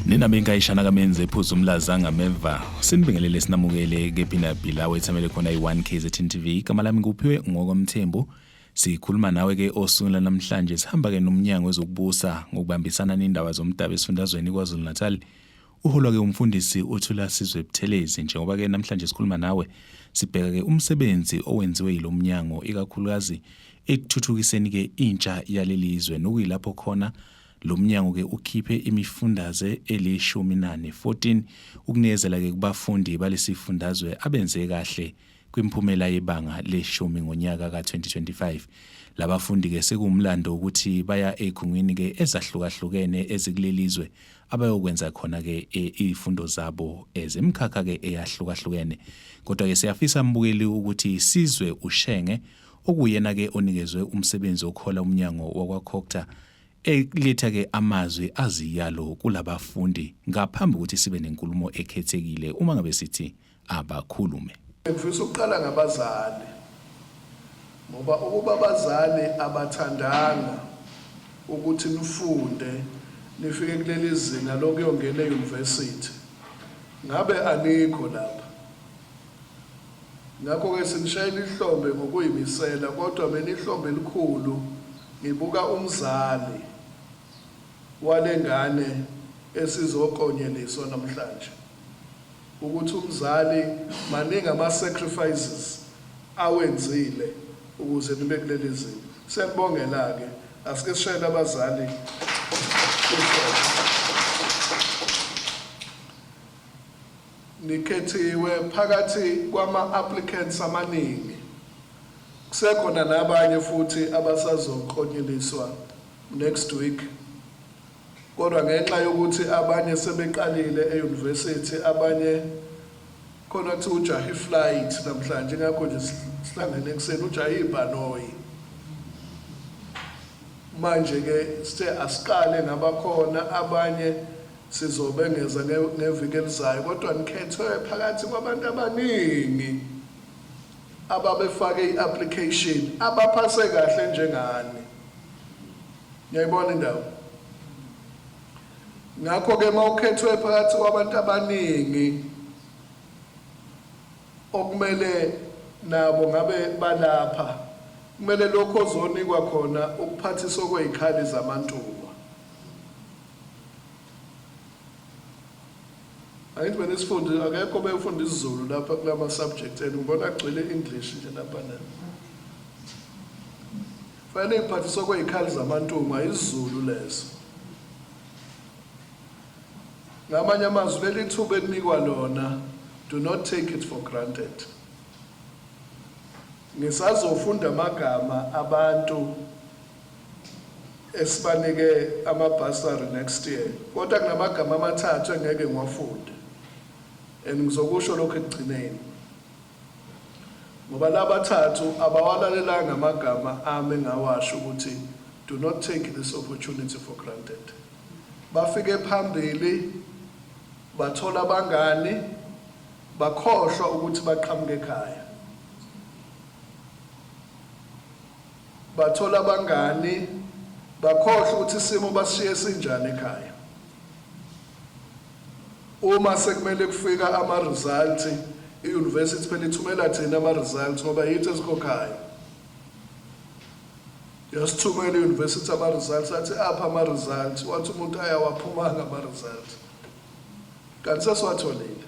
Nina benkayishana kamenze ephuza umlaza ngameva sinibingelele sinamukele kephi la wethamele khona i-1 KZN TV. Igama lami nguphiwe ngokwamthembu. Sikhuluma nawe ke osukwini namhlanje, sihamba ke nomnyango wezokubusa ngokubambisana nendaba zomdabu esifundazweni KwaZulu Natal. Uholwa ke umfundisi uThulasizwe Buthelezi. Njengoba ke namhlanje sikhuluma nawe, sibheka ke umsebenzi owenziwe yilomnyango, ikakhulukazi ekuthuthukiseni ke intsha yalelizwe, nokuyilapho khona lo mnyango ke ukhiphe imifundaze eli-14, 14, ukunikezela ke kubafundi balesifundazwe abenze kahle kwimphumela yebanga leshumi ngonyaka ka-2025. Labafundi ke sekuwumlando ukuthi baya ezikhungwini ke ezahlukahlukene ezikulelizwe abayokwenza khona ke izifundo zabo ezemkhakha ke eyahlukahlukene. Kodwa ke siyafisa, mbukeli, ukuthi sizwe uShenge, okuyena ke onikezwe umsebenzi okhola umnyango wakwaCogta, eletha ke amazwi aziyalo kulabafundi ngaphambi ukuthi sibe nenkulumo ekhethekile uma ngabe sithi abakhulume. Ngifisa ukuqala ngabazali, ngoba ukuba abazali abathandanga ukuthi nifunde nifike kuleli zinga lokuyongena e-university, ngabe anikho lapha. Ngakho-ke sinishayela ihlombe ngokuyimisela, kodwa mina ihlombe elikhulu ngibuka umzali wale ngane esizoklonyeliswa namhlanje, ukuthi umzali maningi ama-sacrifices awenzile ukuze nibe kuleli zinga. Siyabongela-ke, asike sishayele abazali ihlombe. Nikhethiwe phakathi kwama-applicants amaningi. Kusekhona nabanye futhi abasazoklonyeliswa next week, kodwa ngenxa yokuthi abanye sebeqalile e-university, abanye khona kuthiwa ujaha i-flight namhlanje, ingakho nje sihlangene ekuseni, ujaha ibhanoyi. Manje-ke sithe asiqale ngabakhona, abanye sizobengeza ngeviki elizayo, kodwa nikhethwe phakathi kwabantu abaningi ababefake i-application, abaphase kahle njengani. Ngiyayibona indawo. Ngakho-ke uma ukhethwe phakathi kwabantu abaningi okumele nabo ngabe balapha, kumele lokho ozonikwa khona ukuphathiswa okwezikhali zaMantungwa. Angithi benisifunde, akekho befunda isiZulu lapha kulama subjects enu, ngibona kugcwele English nje lapha na. Fanele ngiphathiswa kwezikhali zaMantungwa, isiZulu leso. Ngamanye amazwi, leli thuba elinikwa lona, do not take it for granted. Ngisazofunda amagama abantu esibanike ama-bursary next year, kodwa kunamagama amathathu engeke ngiwafunde and ngizokusho lokho ekugcineni, ngoba labathathu abawalalelanga amagama ami engawasho ukuthi do not take this opportunity for granted. Bafike phambili, bathola abangani, bakhohlwa ukuthi baqhamuka ekhaya. Bathola abangani, bakhohlwa ukuthi isimo basishiye sinjani ekhaya. Uma sekumele kufika ama-results, i-university phela ithumela thina ama-results ngoba yithi esikhokhayo. Yasithumela i-university ama-results, athi apha ama-results, wathi umuntu ayawaphumanga ama-results, kanti sesiwatholile.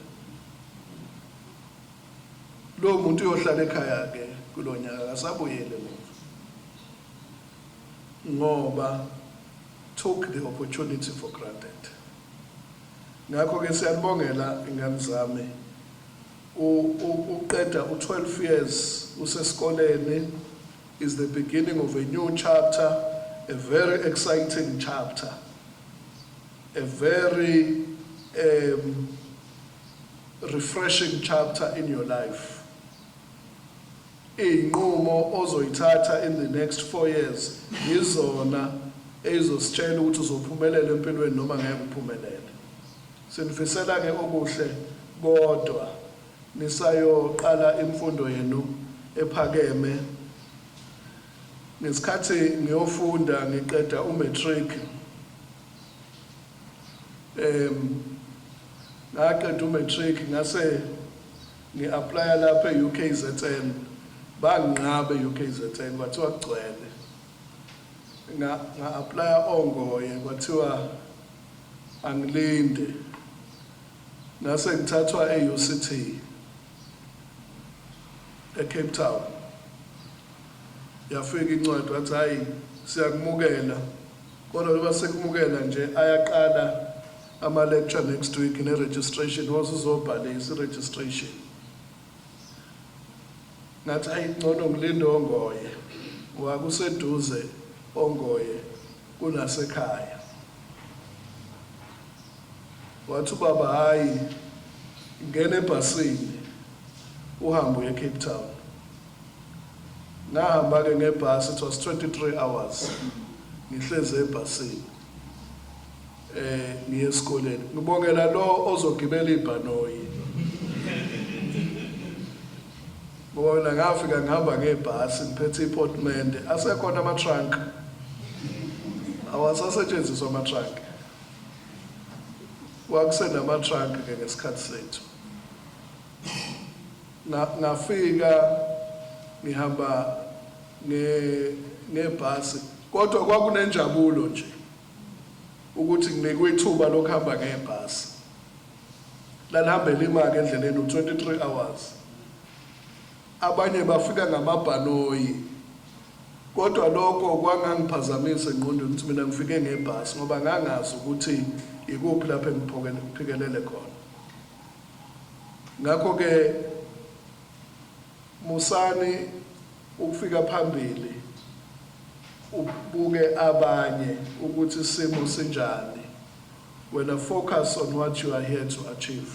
Lowo muntu uyohlala ekhaya-ke kulo nyaka, akasabuyele emuva ngoba took the opportunity for granted. Ngakho-ke siyanibongela, ingane zami. Uqeda u-12 years usesikoleni is the beginning of a new chapter, a very exciting chapter, a very refreshing chapter in your life. Iy'nqumo ozoyithatha in the next 4 years yizona ey'zositshela ukuthi uzophumelela empilweni noma ngeke uphumelele. Sinifisela ke okuhle kodwa nisayoqala imfundo yenu ephakeme. Ngesikhathi ngiyofunda ngiqeda umatric, ngaqeda umatric, ngase ngi-applya lapha e-UKZN. Banginqaba e-UKZN, kwathiwa kugcwele. Nga-applya oNgoye, kwathiwa angilinde. Ngase ngithathwa e-UCT eCape Town. Yafika incwadi, wathi, "Hayi, siyakumukela, kodwa loba sekumukela nje, ayaqala ama-lecture next week ne-registration, wazuzobhalisa i-registration." Ngathi, "Hayi, ngcono ngilinde oNgoye, wakuseduze oNgoye kunasekhaya." Wathi ubaba, "Hayi, ngena ebhasini uhambe uye eCape Town." Ngahamba-ke ngebhasi. It was 23 hours ngihlezi ebhasini ngiye esikoleni. Ngibongela lo ozogibela ibhanoyi, ngoba mina ngafika ngihamba ngebhasi ngiphethe iportmanteau. Asekhona ama-trunk? Awasasetshenziswa ama-trunk. Kwakusenama-trunk ke ngesikhathi sethu. Ngafika ngihamba ngebhasi, kodwa kwakunenjabulo nje ukuthi nginikwe ithuba lokuhamba ngebhasi. Lalihamba elimaka endleleni u-23 hours. Abanye bafika ngamabhanoyi, kodwa lokho kwangangiphazamisa engqondweni ukuthi mina ngifike ngebhasi, ngoba ngangazi ukuthi ikuphi lapho engiphikelele khona. Ngakho-ke musani ukufika phambili, ubuke abanye ukuthi isimo sinjani. Wena focus on what you are here to achieve.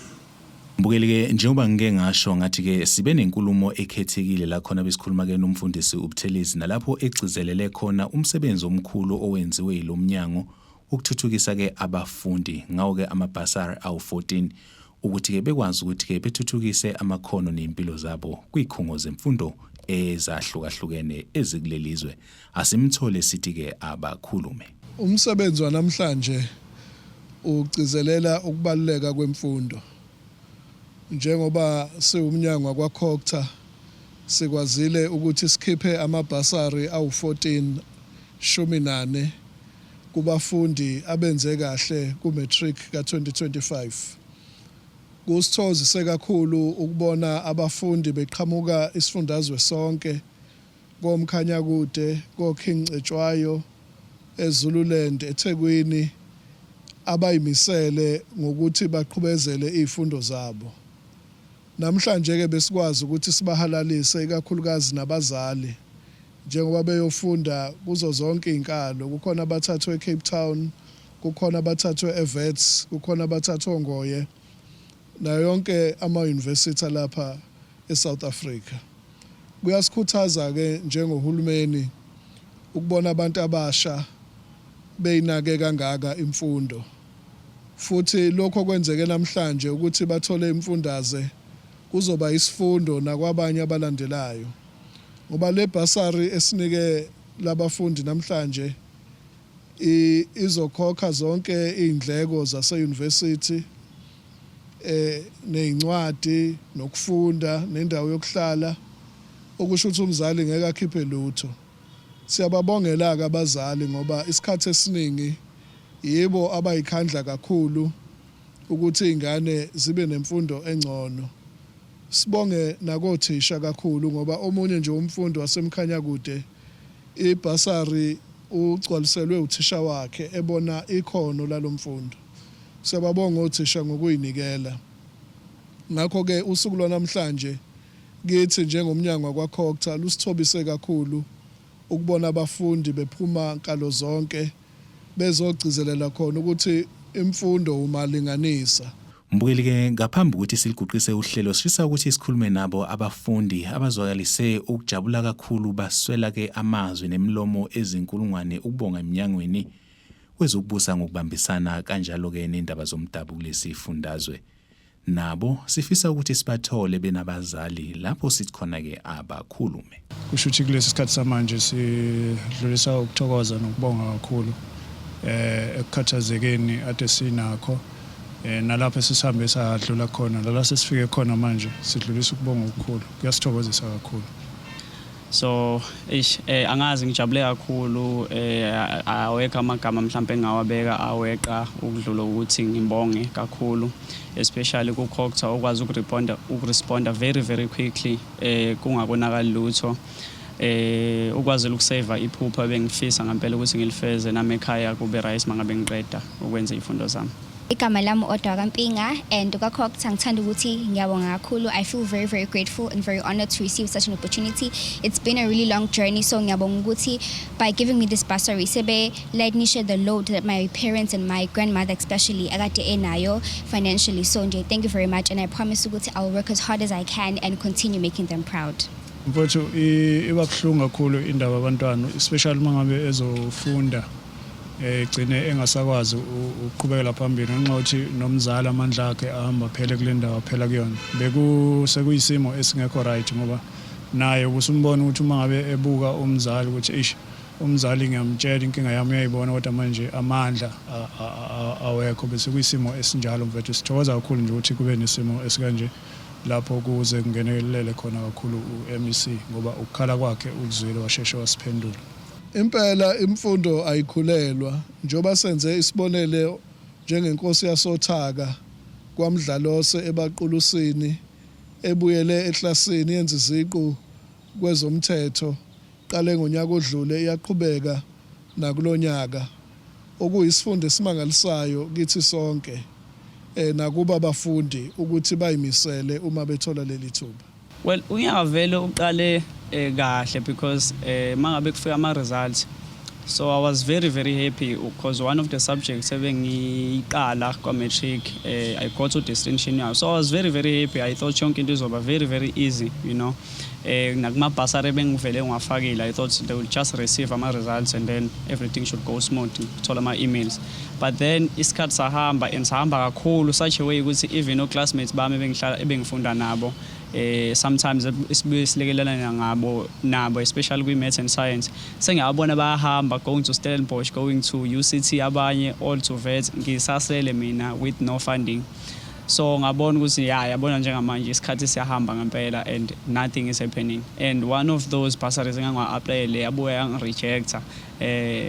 Mbukeli ke, njengoba ngike ngasho ngathi ke sibe nenkulumo ekhethekile la khona besikhuluma ke nomfundisi uButhelezi, nalapho egcizelele khona umsebenzi omkhulu owenziwe yilomnyango ukuthuthukisa ke abafundi ngawo ke amabhasari awu-14, ukuthi ke bekwazi ukuthi ke bethuthukise amakhono nempilo zabo kwikhungo zemfundo ezahlukahlukene ezikulelizwe. Asimthole sithi ke abakhulume. Umsebenzi wanamhlanje ugcizelela ukubaluleka kwemfundo. Njengoba siwumnyango wakwaCogta, sikwazile ukuthi sikhiphe amabhasari awu-14, 14, kubafundi abenze kahle ku-matric ka-2025. Kusithokozise kakhulu ukubona abafundi beqhamuka isifundazwe sonke, koMkhanyakude, koKing Cetshwayo, eZululand, eThekwini, abayimisele ngokuthi baqhubezele izifundo zabo. Namhlanje-ke besikwazi ukuthi sibahalalise, ikakhulukazi nabazali, njengoba beyofunda kuzo zonke izinkalo. Kukhona abathathwe eCape Town, kukhona abathathwe eWits, kukhona abathathwe oNgoye, nayo yonke ama-university alapha eSouth Africa. Kuyasikhuthaza-ke njengohulumeni ukubona abantu abasha beyinake kangaka imfundo. Futhi lokho okwenzeke namhlanje ukuthi bathole imfundaze kuzoba isifundo nakwabanye abalandelayo. Ngoba le bursary esinike labafundi namhlanje izokhokha zonke izindleko zase-university, nezincwadi, nokufunda, nendawo yokuhlala, okusho ukuthi umzali ngeke akhiphe lutho. Siyababongela-ke abazali, ngoba isikhathi esiningi yibo abayikhandla kakhulu ukuthi izingane zibe nemfundo engcono. Sibonge nakothisha kakhulu, ngoba omunye nje umfundi waseMkhanyakude ibhasari ugcwaliselwe uthisha wakhe ebona ikhono lalomfundo. Siyababonga othisha ngokuyinikela. Ngakho-ke usuku lwanamhlanje kithi njengomnyango wakwaCogta lusithobise kakhulu ukubona abafundi bephuma nkalo zonke bezogcizelela khona ukuthi imfundo umalinganisa. Mbukeli ke, ngaphambi ukuthi siliguqise uhlelo, sifisa ukuthi sikhulume nabo abafundi abazwakalise ukujabula kakhulu, baswela ke amazwi nemilomo ezinkulungwane ukubonga eminyangweni. wezokubusa ngokubambisana kanjalo-ke nendaba zomdabu kulesi fundazwe. Nabo sifisa ukuthi sibathole benabazali lapho sithi khona-ke abakhulume. Kusho ukuthi kulesi sikhathi samanje sidlulisa ukuthokoza nokubonga kakhulu ekukhathazekeni ade sinakho nalapho esisihambe sadlula khona lala sesifike khona manje sidlulisa ukubonga okukhulu, kuyasithokozisa kakhulu. So eish angazi, ngijabule kakhulu. Awekho amagama mhlawumbe engawabeka aweqa ukudlula ukuthi ngibonge kakhulu, especially ku-COGTA okwazi ukuresponda very very quickly kungakonakali lutho, ukwazile ukuseva iphupha bengifisa ngempela ukuthi ngilifeze nami ekhaya kube right mangabe ngiqeda ukwenza izifundo zami. Igama lami Odwa kaMpinga and kwaCOGTA ngithanda ukuthi ngiyabonga kakhulu. I feel very very grateful and very honored to receive such an opportunity. It's been a really long journey, so ngiyabonga ukuthi by giving me this bursary sebe lightenishe the load that my parents and my grandmother especially akade enayo financially. So nje thank you very much and I promise ukuthi I'll work as hard as I can and continue making them proud. Mfowethu, iba buhlungu kakhulu indaba abantwana, especially uma ngabe ezofunda egcine engasakwazi ukuqhubekela phambili ngenxa yokuthi nomzali amandla akhe ahamba phele kule ndawo aphela kuyona. Beku sekuyisimo esingekho right ngoba naye ubusumbona ukuthi uma ngabe ebuka umzali ukuthi ish, umzali ngiyamtshela inkinga yami, uyayibona, kodwa manje amandla awekho. Bese kuyisimo esinjalo, mfethu. Sithokoza kakhulu nje ukuthi kube nesimo esikanje lapho kuze kungenelele khona kakhulu u-MEC ngoba ukukhala kwakhe ukuzwile, washeshe wasiphendula. Impela imfundo ayikhulelwa, njengoba senze isibonele njengenkosi yasoThaka kwaMdlalose eBaqulusini ebuyele eklasini yenza iziqu kwezomthetho, qale ngonyaka odlule, iyaqhubeka nakulonyaka, okuyisifundo esimangalisayo kithi sonke nakuba abafundi ukuthi bayimisele uma bethola leli thuba. Well, unyaka vele uqale kahle because mangabe kufika ama results, so I was very very happy because one of the subjects ebengiyiqala kwa matric I got a distinction yayo, so I was very very happy. I thought yonke into izoba very very easy. Nakuma bursary bengivele ngiwafakile, I thought they will just receive ama results and then everything should go smooth, thola ama emails. But then isikhathi sahamba and sahamba kakhulu such a way ukuthi even o classmates bami ebengihlala ebengifunda nabo sometimes sibuye silekelelana ngabo nabo, especially kwi maths and science, sengiyabona bayahamba, going to Stellenbosch, going to UCT, abanye all to Wits, ngisasele mina with no funding. So ngabona ukuthi ya, yabona njengamanje isikhathi siyahamba ngempela and nothing is happening. And one of those bursaries engangiwa-applyele yabuya yangi-rejecta.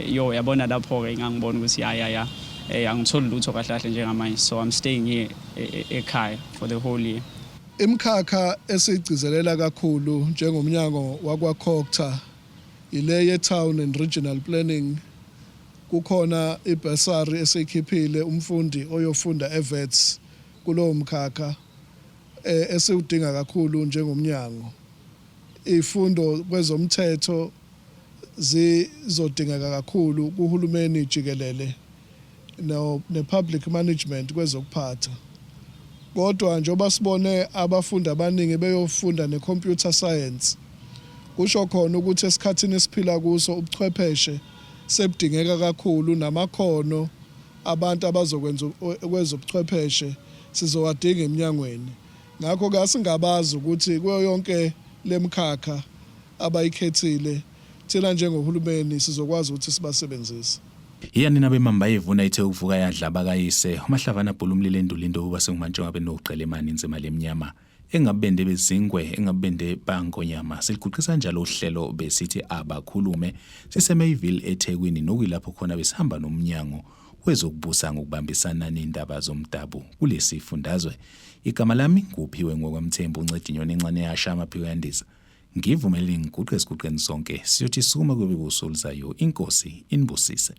Yo, yabona lapho ke ngangibona ukuthi ya angitholi lutho kahle kahle njengamanje, so I'm staying here ekhaya for the whole year. Imkhakha esiyigcizelela kakhulu njengomnyango wakwaCOGTA ile ye-Town and Regional Planning. Kukhona ibhesari esiyikhiphile umfundi oyofunda eWits kulowo mkhakha esiwudinga kakhulu njengomnyango. Ifundo kwezomthetho zizodingeka kakhulu kuhulumeni jikelele no ne-public management kwezokuphatha. Kodwa njengoba sibone abafundi abaningi beyofunda ne-computer science, kusho khona ukuthi esikhathini esiphila kuso ubuchwepheshe sebudingeka kakhulu, namakhono abantu abazokwenza kwezobuchwepheshe sizowadinga eminyangweni. Ngakho-ke asingabazi ukuthi kuyo yonke lemkhakha abayikhethile, thina njengohulumeni sizokwazi ukuthi sibasebenzise. Iya nina bemamba ivuna ithe ukuvuka yadla bakayise umahlavana bhula umlilo endulindo uba sengumantshonga benokuqelemani inzima lemnyama engabende bezingwe engabende bangonyama. Siliguqisa njalo uhlelo besithi abakhulume siseMayville eThekwini, nokuyilapho khona besihamba nomnyango wezokubusa ngokubambisana nendaba zomdabu kulesi fundazwe. Igama lami nguphiwe ngokwaMthembu unceda inyoni encane yasha amaphiko yandiza. Ngivumeleni ngiguqe esiguqeni sonke siyothi sukuma kube kusoluzayo. Inkosi inibusise.